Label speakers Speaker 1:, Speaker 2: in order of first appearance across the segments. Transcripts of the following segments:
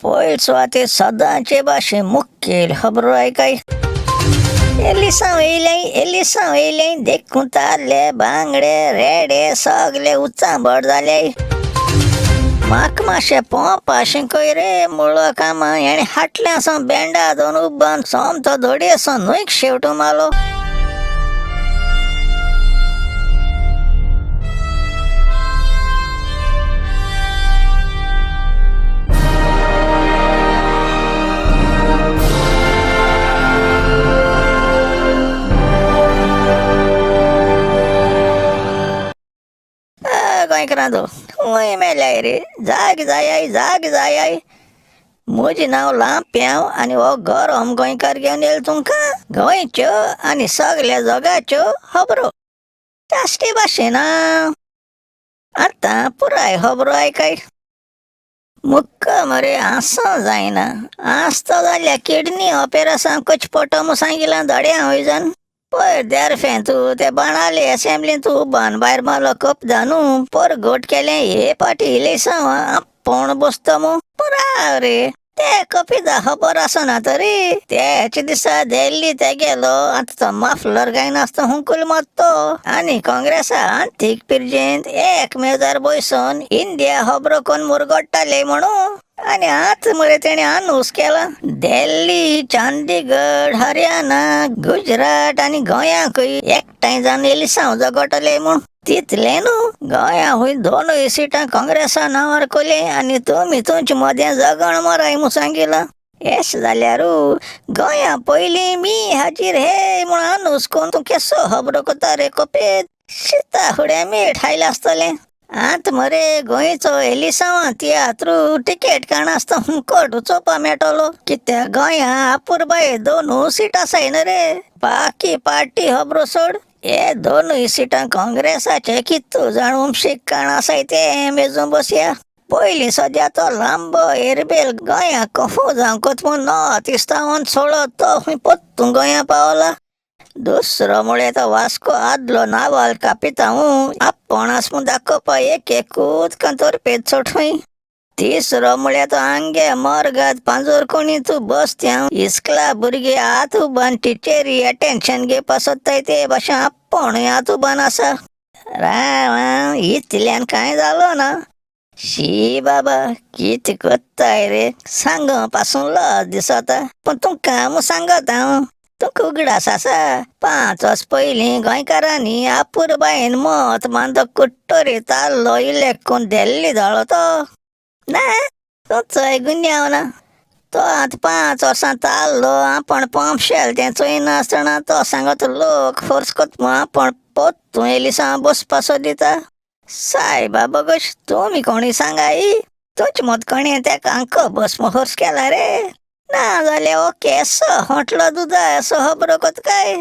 Speaker 1: पयल सुवातेर सदांचे भाशेन मुखेल खबरो आयकाय. एलिसांव येयलें एलिसांव येयलें देखून ताल्ले बांगडे रेडे सगले उचांबळ जाले. म्हाका मातशें पोंवपा कय रे मुळो कामां हेणें हाटलें आसा बेंडा दोन उब्बान सोमतो धोडयेसो न्हंयक शेवटून मारलो. गोंयकारांचो खंय मेल्याय रे, जाग जायाय जाग जायाय. म्हजें नांव लांप्यांव आनी हो गरम गोंयकार घेवन येयलो तुमकां गोंयच्यो आनी सगल्या जगाच्यो खबरो साश्टी भाशेन. आतां पुराय खबरो आयकाय. मुक्का मरे आसो जायना आसतो जाल्यार किडनी ऑपेरेशन करचें पडटा म्हूण सांगिलां दोड्यां वयजान. पयर देरफें तूं ते बाणाले असेंब्लीन तूं बान भायर मारलो कपदानू पर घट केलें हे पाटी इलेसांव आपूण बसता मू पुराय रे. ते कपिदा खबर आसना तरी त्याच दिसा दिल्ली ते गेलो आतां तो माफलर घायनासतना हुंकूल मारतो आनी काँग्रेसा आंतीक पिरजेंत एक मेजार बसून इंडिया खबरो कोन्न मुरगट्टाले म्हणून. आनी आतां मरे तेणें आनूस केला दिल्ली चंदीगड हरियाणा गुजरात आनी गोंयाकूय एकठांय जावन एलिसांव झगडटले म्हूण. तितलें न्हू गोंया हुंय दोनूय सिटां काँग्रेसा नांवार कोली आनी तुमी तुमचे मदें झगड मराय म्हूण सांगिलां. येश जाल्यारू गोंया पयलीं मी हाजीर हे म्हूण आनूस कोन्न तूं केसो खबरो कोता रे कोपेत. शिता फुडें मीठ आयलें आसतलें. आतां मरे गोंयचो एलिसांवा तियात्रू टिकेट काडनासतना हुंकट उचोवपा मेळटलो. कित्याक गोंया अपुरबाये दोनूय सीट आसाय न्हू रे. बाकी पार्टी खबरो सोड, हे दोनूय सिटां काँग्रेसाचे कितू जाण उमशीक काण आसाय ते मेजून बसया. पयलीं सद्या तो लांबो एरबेल गोंया कफू जावंक म्हूण नॉर्थ इस्टावन सोडत तो खंय पोत्तून गोंया पावला. दुसरो म्हळ्यार तो वास्को आदलो नावाल कापितांव आपूण आसा म्हूण दाखोवपा एक एक उदकांत तोरपेद सोड खंय. तिसरो म्हळ्यार तो आंगे मोरगाद पांजोर कोणी तूं बसत्यांव इस्कला भुरगीं हात उबान टिचरी अटेन्शन घेवपा सोदताय ते भाशेन आपूणय हात उबान आसा. राव इतल्यान कांय जालो ना. शी बाबा कितें कोत्ताय रे, सांग पासून लज दिसता पूण तुमकां म्हूण सांगत हांव. तुका उगडास आसा 5 वर्स पयलीं गोंयकारांनी अपुरबायेन मत मानतो कुट्टोरी ताल्लो इलेक्ट करून दिल्ली धाडलो तो ना तुमचोय गुन्यांव ना. तो आतां 5 वर्सां ताल्लो आपूण पंपशेल तें चोयनासतना तो सांगत लोक फोर्स कोत म्हूण आपूण पोत्तून एलिसांव बसपा सोदिता. सायबा बगश तुमी कोणी सांगाय तुमचें मत कोणें तेका अंक बस म्हूण फोर्स केला रे. ना जाल्यार हो केसो होंटलो दुदा असो खबरो कोत काय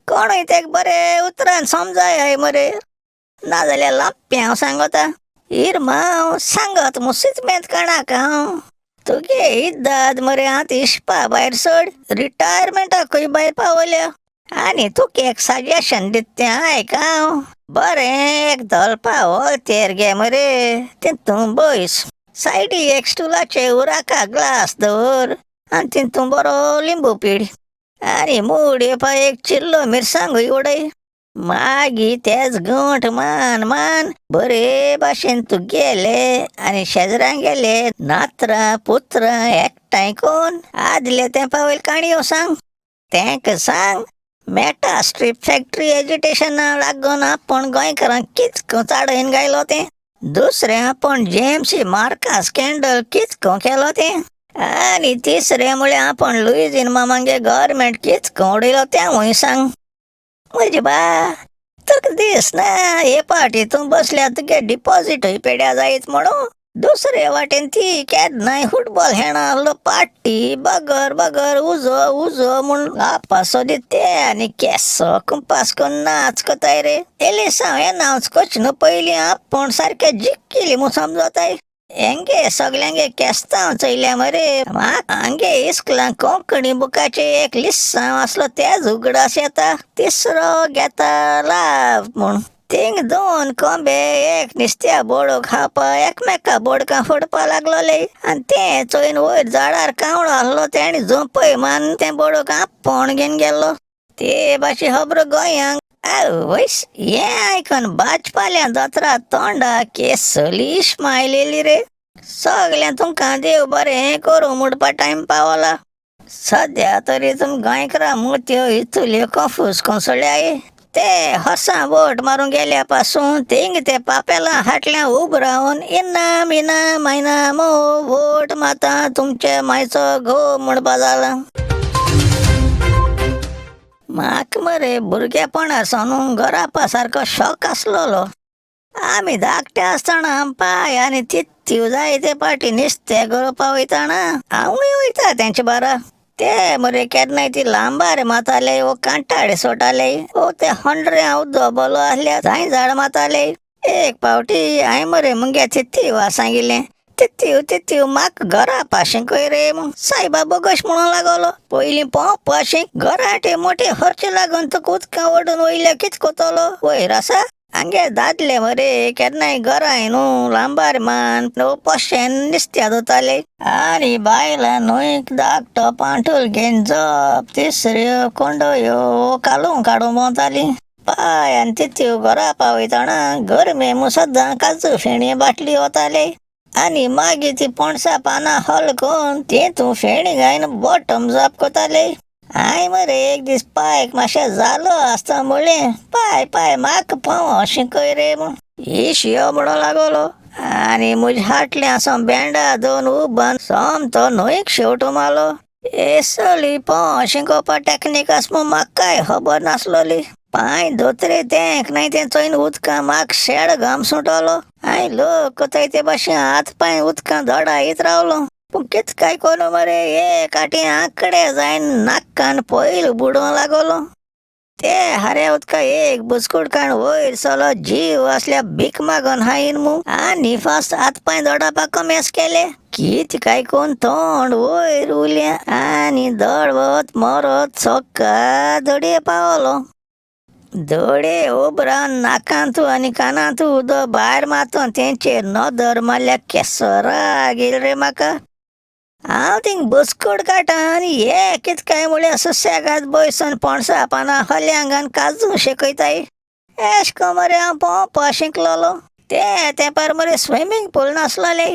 Speaker 1: कोणूय तेका बरें उतरान समजाय मरे. ना जाल्यार लांप्यांव सांगता इरमांव सांगत म्हूण सितमेंत काणाक हांव. तुगे इद्दाद मरे आतां इश्पा भायर सोड रिटायरमेंटाकूय भायर पावल्या. आनी तुका एक सजेशन दिता तें आयक हांव. बरें एक धोलपा वोल्तेर घे मरे तितून बयस सायडी एक स्टुलाचे उराका ग्लास दवर आनी तितून बरो लिंबू पीड आनी मूड येवपा एक चिल्लो मिरसांगूय उडय. मागीर तेच गंठ मान मान बरे भाशेन तूं गेले आनी शेजरां गेले नातरां पुत्रां एकठांय कोन्न आदले तेंपा वयल्यो काणयो सांग. तेंका सांग मेटा स्ट्रीप फॅक्टरी एजिटेशना लागून आपूण गोंयकारांक कितको चाडयन गायलो तें. दुसरें आपूण जेम्सी मार्का स्कँडल कितको केलो तें. आनी तिसरें म्हळ्यार आपूण लुईझीन मामागे गव्हर्मेंट कितको उडयलो तेंवूय सांग. म्हजे बा तुका दिसना हे पाटी तूं बसल्यार तुगे डिपॉजिटूय पेड्या जायत म्हणून. दुसरे वाटेन ती केन्नाय फुटबॉल खेळना आहलो पार्टी बगर बगर उजो उजो म्हूण आपा सोदीत ते आनी केसो कुंपास करून नाच कोताय रे. एलिसांव एनावंस कोच न्हू पयलीं आपूण सारकें जिखली म्हूण समजताय. हेंगे सगल्यांगे केस्तांव चोयल्या मरे. म्हाका हांगे इस्कुलान कोंकणी बुकाचें एक लिसांव आसलो तेज उगडास येता. तिसरो घेता लाभ म्हूण. थिंग दोन कोंबे एक निस्त्या बोडो खावपा एकमेका बोडकां फोडपा लागलोले आनी तें चोयन वयर झाडार कावळो आसलो तेणी झोंपय मान तें बोडोक आपोवन घेवन गेल्लो. ते भाशे खबर गोंयांक आवयस हें आयकून भाजपाल्या दोतरा तोंडा केसली मायलेली रे. सगळें तुमकां देव बरें करूं म्हणपा टायम पावला. सद्या तरी तुम गोंयकारां मोतयो इतल्यो कंफूज कोसळ्ळ्याय. ते हसां वोट मारूंक गेल्या पासून थिंग ते पापेलां हाटल्यां उब रावन इनाम इनाम इनाम वोट माता तुमचे मायचो घोव म्हणपा जाला. म्हाका मरे भुरगेपणा सावन गरापा सारको शॉक आसलेलो. आमी धाकटे आसतना पाय आनी तित्तीव जायते पाटी नुस्तें गरोवपा वयताना हांवूय वयता तेंचे बारा. ते मरे केन्नाय ती लांबार माताले वो कांटाळे सोडटाले वो ते होंडऱ्या उदो बोलो आसल्या थंय झाड माताले. एक पावटी हांवें मरे मुगे तित्तीवा सांगिल्लें, तित्तीव तित्तीव म्हाका घरा शिकय रे. सायबा बोगस म्हणूंक लागलो, पयलीं पोंवपा शीक घराटे मोटे खर्च लागून तुका उदकां ओडून वयल्या कितें कोतलो वयर आसा. हांगे दादले मरे केन्नाय घराय न्हू लांबार मान पोशेन नुस्त्या धरताले आनी बायलां न्हंयक धाकटो पांटूल घेवन जप तिसऱ्यो कोंडयो कालूं काडूंक भोंवतालीं. पाय आनी तित्यो घरा पावयतना गरमे म्हूण सद्दां काजू फेणी बाटली वताले आनी मागीर ती पणसा पानां हलकून तेतूं फेणी घायन बॉटम जाप कोताले. हांवें मरे एक दीस पायक मातशें जालो आसता म्हणलें, पाय पाय म्हाका पोंव शिकय रे म्हूण. इश यो म्हणूंक लागलो आनी म्हज्या हाटल्यां सावन बेंडा दोन उबान सोमतो न्हंयक शेवटो मारलो. एसली पोंव शिकोवपा टॅक्नीक आसा म्हूण म्हाका खबर नासलोली. पांय धोतरे तेंक नाय तें चोयन उदकां म्हाका शेड घाम सुटलो. हांवें लोक कोताय ते भाशेन हात पांय उदकां धोडायत रावलो. पूण कितें काय करूं मरे एक आटी आंकडे जायन नाकान पयल बुडोवंक लागलो. ते हऱ्या उदका एक बुचकूट काण वयर सलो जीव असल्या भीक मागून हायन मू आनी फास्ट हात पांय दोडापाक कमेस केले. कितें काय कोण तोंड वयर उरलें आनी दडवत मरत सोक्का धडये पावलो. दोळे उबरान नाकांतू आनी कानांतू उदक भायर मातून तेंचेर नदर मारल्या केसरा गेल रे म्हाका. हांव थिंग बसकूट काडटा आनी हे कितें काय म्हळ्यार सुसेगाद बसून पणसा पानां हल्यांगान काजू शेकयताय. एश को मरे हांव पोंवपा शिकलोलो. ते तेंपार मरे स्विमींग पूल नासलोले.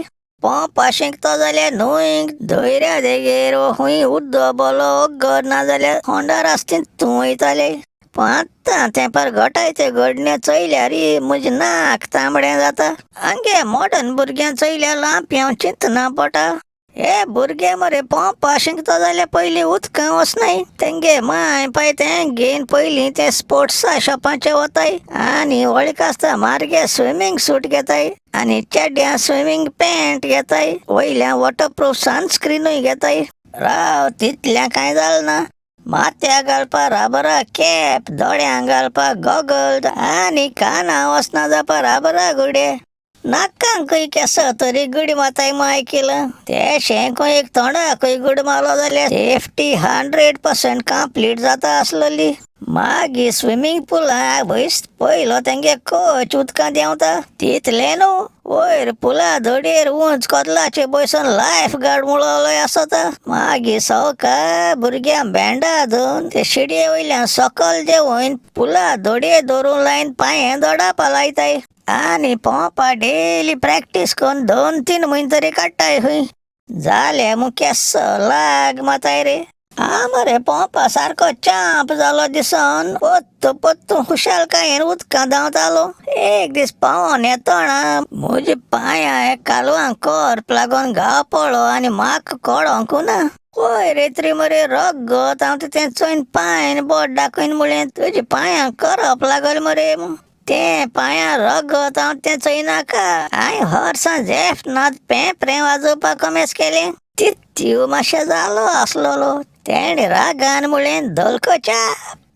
Speaker 1: पोंवपा शिकतो जाल्यार न्हंयक दर्या देगेर वो खंय उदक बोलो ओग्गर नाजाल्यार होंडार आसती तूं वयताले. पूण आतां तेंपार घोटाय ते घडण्यो चोयल्यार म्हजें नाक तांबडें जाता. आमगे मॉडर्न भुरग्यां चोयल्यार लांपयांव चिंतना पोटा. हे भुरगे मरे पोंवपा शिकता जाल्यार पयलीं उदकां वचनाय. तेंगे माय पाय तें घेवन पयलीं ते स्पोर्ट्सा शॉपाचेर वताय आनी वळख आसता मार्गे स्विमींग सूट घेताय आनी चेड्यां स्विमींग पॅन्ट घेताय, वयल्यान वॉटरप्रूफ सनस्क्रिनूय घेताय. राव तितल्यां कांय जालें ना. माथ्याक घालपा राबरा कॅप, दोळ्यांक घालपाक गॉगल आनी कानां वचना जावपा राबरा गुडे. नाकांकूय केस तरी गुडी माताय म्हूण आयकिलां. ते शेंकूय एक तोंडाकूय गुड मारलो जाल्यार सेफ्टी 100% कंप्लीट जाता आसलोली. मागीर स्विमींग पुलां भंयस पयलो तेंगे कोच उदकां देंवता तितलें न्हू वयर पुला धडयेर उंच कोदलाचे बसून लायफ गार्ड म्हणलोय आसता. मागीर सवका भुरग्यांक बेंडा धरून ते शिडये वयल्यान सकयल देंवोवन पुला धडये धरून लायन पांये दोडापा लायताय आनी पोंवपा डेली प्रॅक्टीस करून 2-3 म्हयने तरी काडटाय खंय. जालें म्हूण केसो लाग माताय रे. हांव मरे पोंवपा सारको चांप जालो दिसोन पोत्तू पोत्तू खुशालकायेन उदकां धांवतालो. एक दीस पावोन येतना म्हज्या पांयां कालवांक कोर्प लागून घाव पडलो आनी म्हाका कळोंक ना. वयर येतरी मरे रगत हांव तें चोयन पांयन बोट दाखयन म्हणलें, तुज्या पांयांक करप लागल मरे. तें पांयां रगत हांव तें चोयनाका. हांवें हरसां झेफनात पेंपरें वाजोवपाक कमेस केलें. तित्तीव मातशें जालो आसलोलो. तेणें रागान म्हणलें, धोलकोच्या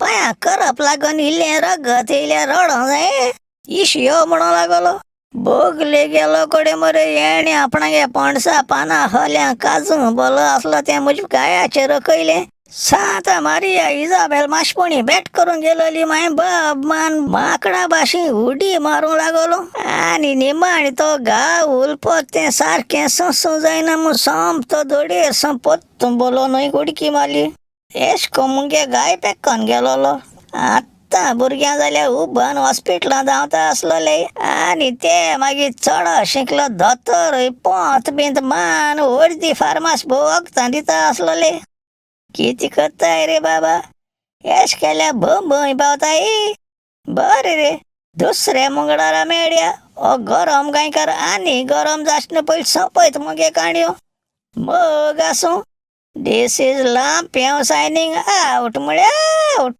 Speaker 1: पांयां करप लागून इल्लें रगत येयल्यार रडोंक जाये. इश यो म्हणूंक लागलो. बोगले गेलो कडेन मरे येणें आपणागे पणसा पानां हल्यां काजू बोलो आसलो तें म्हज्या गायाचेर रकयलें. सांता मारिया इजाबेल माशपणी भेट करून गेलोली माय बाब मान माकडा भाशी उडी मारूंक लागलो आनी निमाणी तो गांव उलपत तें सारकें सोंसूं जायना म्हूण सोमतो दोडयेर सोंपत बोलो न्हय उडकी मारली. एश कोन मुगे गाय पेक्कोन गेलोलो. आतां भुरग्यां जाल्यार उबान हॉस्पिटलां धांवता आसलोले आनी ते मागीर चड शिकलो दोतोर पोंत बींत मान अर्दी फार्मास भोव वखदां दिता आसलोले. कितें करताय रे बाबा, एश केल्यार भोव भंय पावताय. बरें रे, दुसऱ्या मंगळारा मेळया. हो गरम गोंयकार आनी गरम जाशन पयलीं सोंपयत मुगे काणयो. मोग आसूं. This is Lampiao signing out म्हळ्यार आवट.